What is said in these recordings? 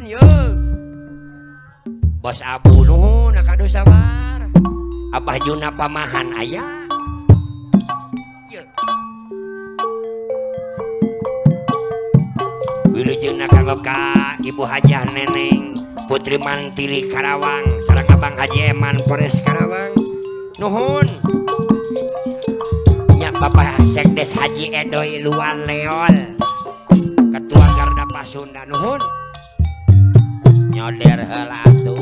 Jun ye. Bos Abu nuhun kadu sabar. Abah Juna pamahan aya. Ye. Wilujengna kanggo ka Ibu Hajah Neneng Putri Mantili Karawang sareng Abang Haji Eman Polres Karawang. Nuhun. Nya Bapak Sekdes Haji Edoy Luan Leol Ketua Garda Pasunda nuhun. Nyoder heula atuh.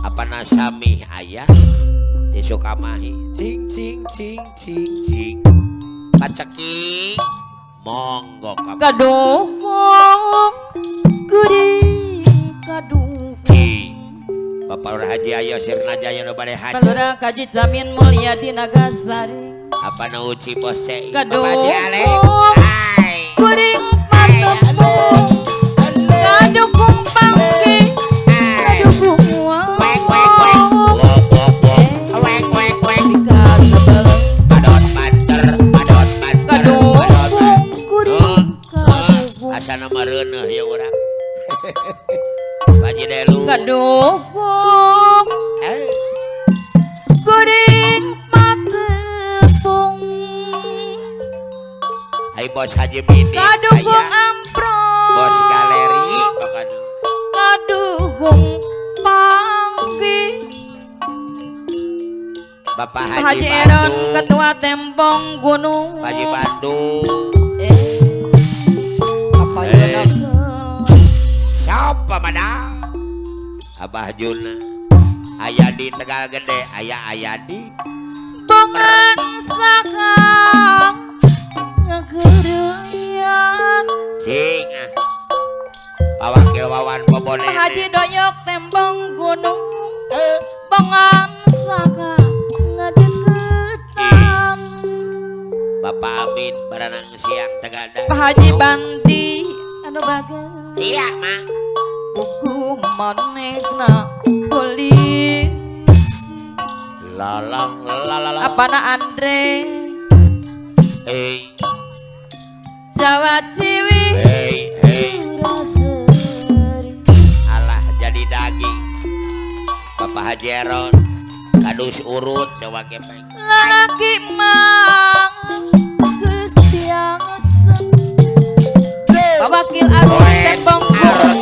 Apa nasami aya di Sukamahi. Cing cing cing cing cing. Paceki monggo kaduhung kuring kaduhung. Bapak Lurah Haji Ayo Sirna Jaya nu bade haji. Lurah Haji Jamin Mulia di Nagasari. Apa nu uci bose Bapak Haji Ale. Kuring patepung kadukung pangki kadukung wek wek wek wek wek wek padot panter padot panter kadukung kuring kadukung asana mareuneuh ya urang. Haji Delu kadukung kuring patepung. Hai bos Haji Bini kadukung amprong bos galeri kadukung pangki. Bapak Haji Eron Ketua Tembong Gunung Haji Bandung. Apa Juna siapa mana Abah Juna aya di Tegal Gede aya aya di Bongan sakang ngageureuyan cing Pawakil Wawan Bobone Haji Doyok Tembong Gunung Bongan sakang ngadeukeutan Bapak Amin baranang siang Tegal Pak Haji Bandi anu bageun iya mak buku manehna polisi lalang lalala apana Andre Jawa Ciwi Suraseri alah jadi daging Bapak Haji Eron kadus urut Jawa gepeng lalaki mah geus biasa Wakil Arun Tembong Gunung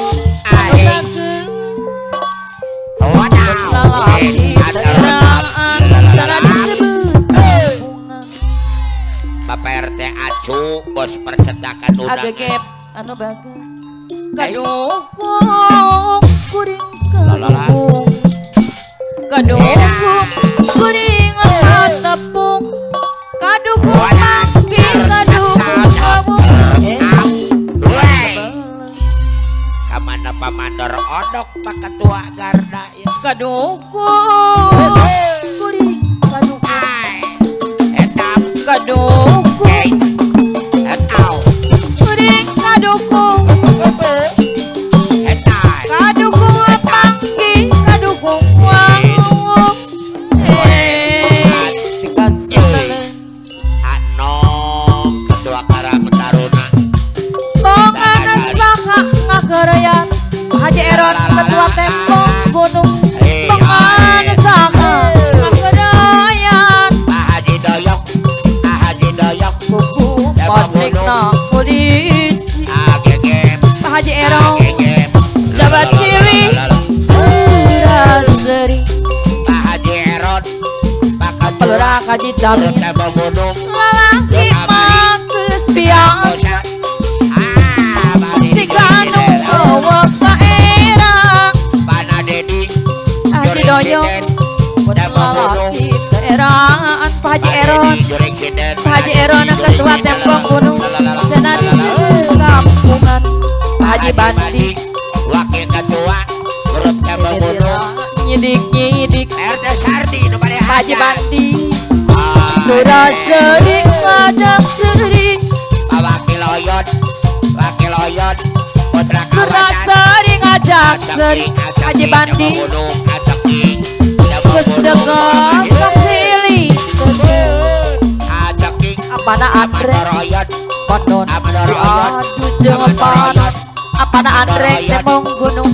Bapak RT Acu bos percetakan undangan agegep anu bageun kadukung kuring kadukung kadukung kuring patepung kadukung mangki kadukung kawung kamana pamandor odok Pak Ketua Garda ya. Kadukung kuring kadukung kadukung kuring kadukung kadukung pangki kadukung wanguk dikasih Anom Ketua Karang Taruna bongan saha ngagarayan Haji Eron Ketua Tembong Gunung bongan saha ngagarayan Pak Haji Doyok Pak Haji Doyok buku manehna polisi Pak Haji Eron Jawa Ciwi Suraseri Pak Haji Eron Pak Ketua Lurah Haji Jamin lalaki mah geus biasa si kanu eueuh kaera Pana Dedi Haji Doyok lalaki kaeraan Pak Haji Eron Pak Haji Eron Ketua Tembong Gunung cenah di kampungan Pak Haji Bandi Wakil Ketua Grup Tembong Gunung nyidik-nyidik RT Sardi nu bade Pak Haji Bandi Suraseri ngajak seri Pak Wakil Oyot Wakil Oyot Putra Suraseri ngajak seri Haji Bandi geus dekat sok silih apana Andre Konon diadu jeung panon Apana Andre Tembong Gunung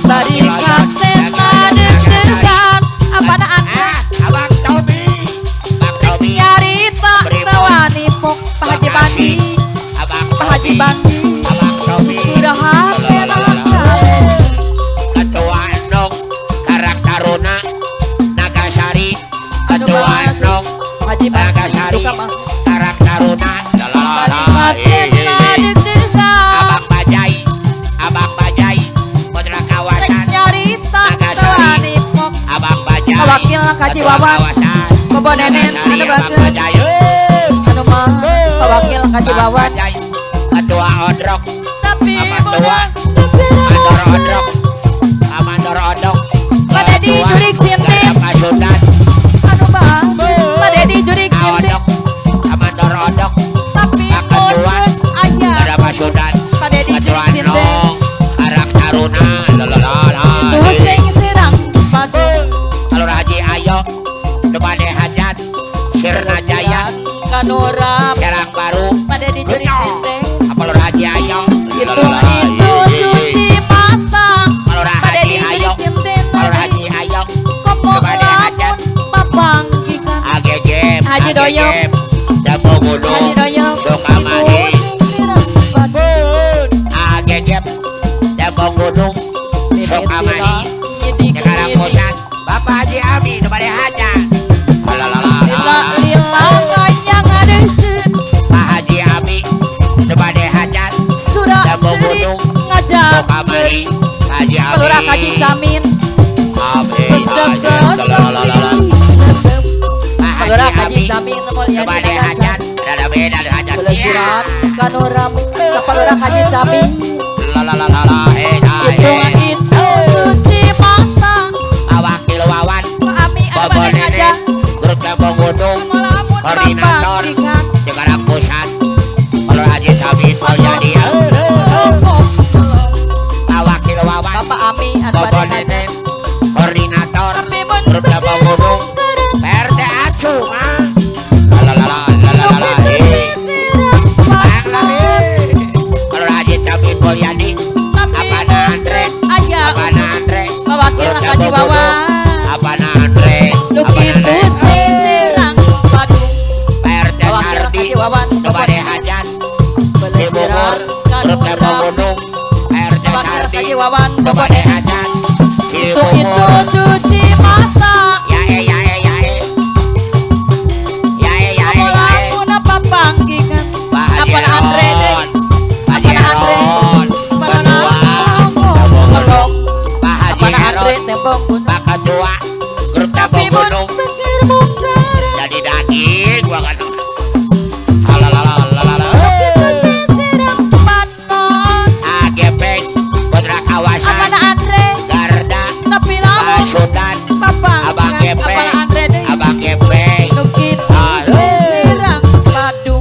bari katena deg-degan apana Andre Abang Tobi Bang Tobi nyarita tawani pok Pak Haji Bandi Pak Haji Bandi Abang Tobi udah hatena Ketua Endong Karang Taruna Nagasari Ketua Endong Haji Bandi Nagasari Karang Taruna Abang Bajai Abang Bajai Putra kawasan Nagasari Abang Bajai Wakil Kaji Wawan Bobo Nenen anu bageun anu mah Wakil Kaji Wawan Ketua Odrok tapi Ketua Mandor Odrok Mandor Odrok Pak Dedi jurik sintin anu mah Pak Dedi jurik sintin Mandor Odrok tapi modus aya ada Pasudan Pak Dedi jurik sintin Karang Taruna itu sing serang padu Alur Haji Ayo Debade Hajat Sirna Jaya Kanura Serang Baru Pak Dedi jurik sintin Alur Haji Ayo itu cuci mata Alur Haji Ayo Alur Haji Ayo kopo Debade Hajat papanggikan AGG Haji Doyong Jambu Gunung Haji Doyong Sukamadi AGG Jambu Gunung Sukamadi Sekarang Pusat Bapak Haji Ami Debade Hajat lila yang ngadeukeuh Pak Haji Ami Debade Hajat Sudah seri ngajak Sukamadi Haji Ami Lurah Haji Samin Lurah Haji Samin Debade Hajat ada beda hajat Belesiran kanuram Lurah Haji Samin itu cuci mata Wakil Wawan Ami Bobo Nenek Grup Tembong Gunung Koordinator Sekarang Pusat Kalau Haji Samin mau jadi Wakil Wawan Bapak Ami Bobo Nenek Koordinator Grup Tembong Gunung PRT Acu Kalau Haji Samin Mulyadi Apana Andre Apana Andre Wakil Haji Wawan Apana Andre nu kitu serang padu PRT Sardi Debade Hajat di Bogor Grup Tembong Gunung PRT Sardi Debade Hajat di itu Bogor cuci mata yae yae yae yae yae yae lamun papanggikan Pak Haji Apana Andre Eron Pak Haji Apana Andre Eron Apana Ketua Pak Haji Apana Andre Eron Tembong Gunung Pak Ketua Grup tapi Tembong mun Gunung pikir mungkar jadi daging gua kan Alalalalala itu sisirang panon AGP Putra Kawasan Apana Andre Garda tapi lamun Pasudan Abang papanggikan GP Apana Andre deui Abang GP nu kitu sisirang padu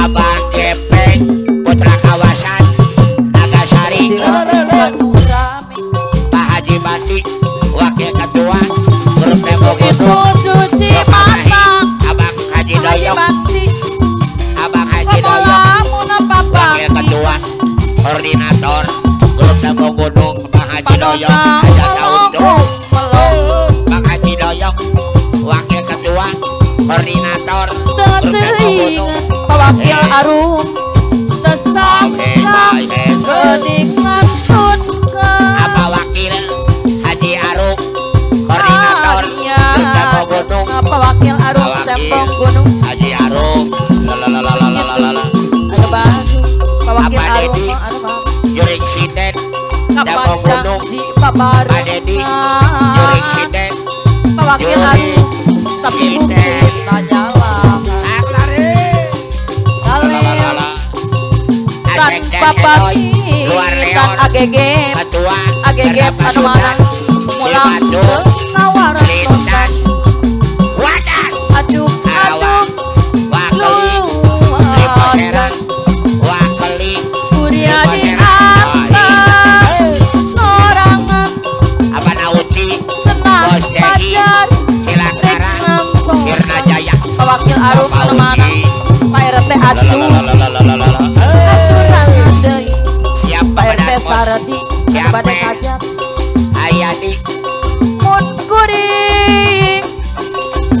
Abang GP Putra Kawasan Nagasari Pak Haji Bandi Wakil Ketua Grup Tembong itu Gunung cuci mata Abang Haji Haji Doyong Bandi Abang Haji komo Doyong lamun Wakil Ketua papanggikan Koordinator Grup Tembong Gunung Bang Haji Doyong Panona Haja Sauntung melong Bang Haji Doyong Wakil Ketua Koordinator Grup Tembong Gunung teuing Wakil Arum tersangka geuning ngatunkeun Apa Wakil Haji Arum Koordinator Grup Tembong Gunung Apa Wakil Arum Wakil. Tembong Gunung Haji Arum Lalalalalalala anu bagus Pak Wakil Apa Arum Dedi? anu mah Jurik Siten kapan Tembong Gunung janji Pak Dedi Jurik pabarengan Siten Pak Wakil Jurik Arum tapi Siten. mungkin tanyalah Aklari kalian Lalalala tan Asek dan Edoy Luar papagitan Leon AGG Ketua AGG Garda anu Pasudan mana mulang Batu nawaran Lintas Wadas aduh Karawang aduh Wakeli Lipo luar Serang Wakeli kuria Lipo di Serang atas sorangan Apa Nauti senang Bos Dedi pacar Cilangkara Sirna Jaya Wakil Arum Bapak anu mana Uci Pak RT Acu Lalalalalalala aturan deui Siap Pak Pak bade kajat Ayadi mun kuring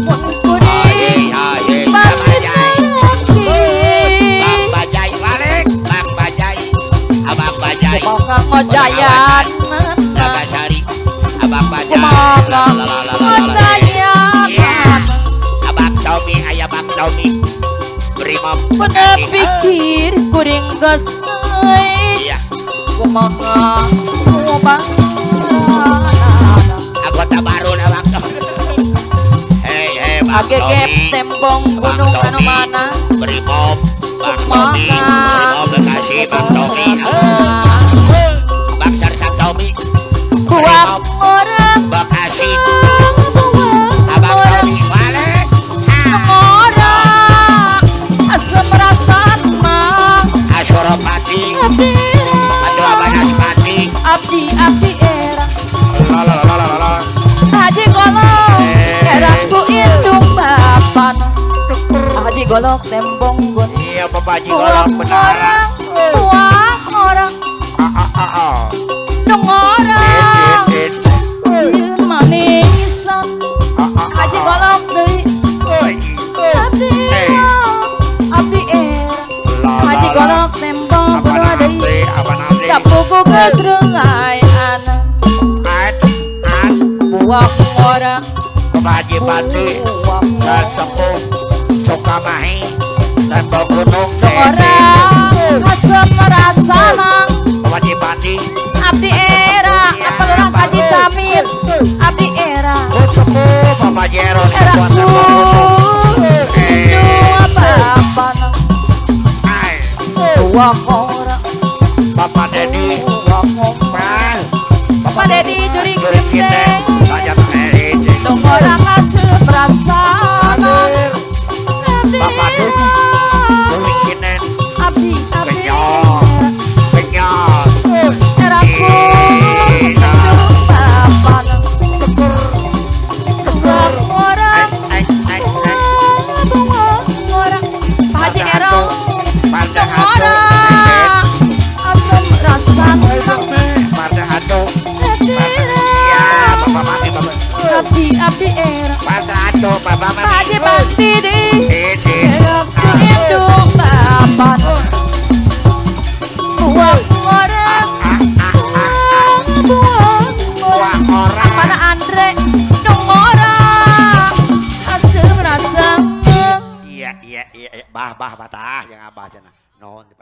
Bang Bajai balik Bang Bajai Abang Bajai kumaha ngojayan Nagasari Abang Bajai kumaha ngojayan Abang Tommy aya Bang Tommy Brimob bener pikir kuring geus euy iya kumaha kumaha anggota baru na Bang Tommy. Hei hei Bang Tommy tembong gunung anu mana Brimob Bang Tommy Brimob Bekasi Bang Tommy Bang Sarsan Tommy buang orang Bekasi Abang Tommy balik orang asem rasana Asuropati Aduh Banaspati abdi abdi era Haji Golok eraku indung bapana Haji Golok tembong gun iya Bapak Haji Golok benar buang orang dong orang jieun manisan Haji Golok deui abdi abdi era Haji Golok tembong gun deui sapugu gedrengai anak buang orang Bapak Haji Pati sesepuh Sukamahi tembok gunung orang asem rasana Bapak Haji Pati abdi era apa orang Haji Camil abdi era sepuh Bapak Haji Eron eraku apa-apa buang orang Bapak Dedi Bapak Dedi jurik sinteng dong orang asem rasana Bapak Dedi jurik sinteng abdi abdi kenyot eraku indung bapana buang orang buang orang Pak Haji Erong dong orang asem rasana abdi abdi era Bapak Haji Bakti di eraku indung bapana buang orang buang orang mana Andre dong orang asem rasa iya iya iya bah bah batah yang abah cenah non di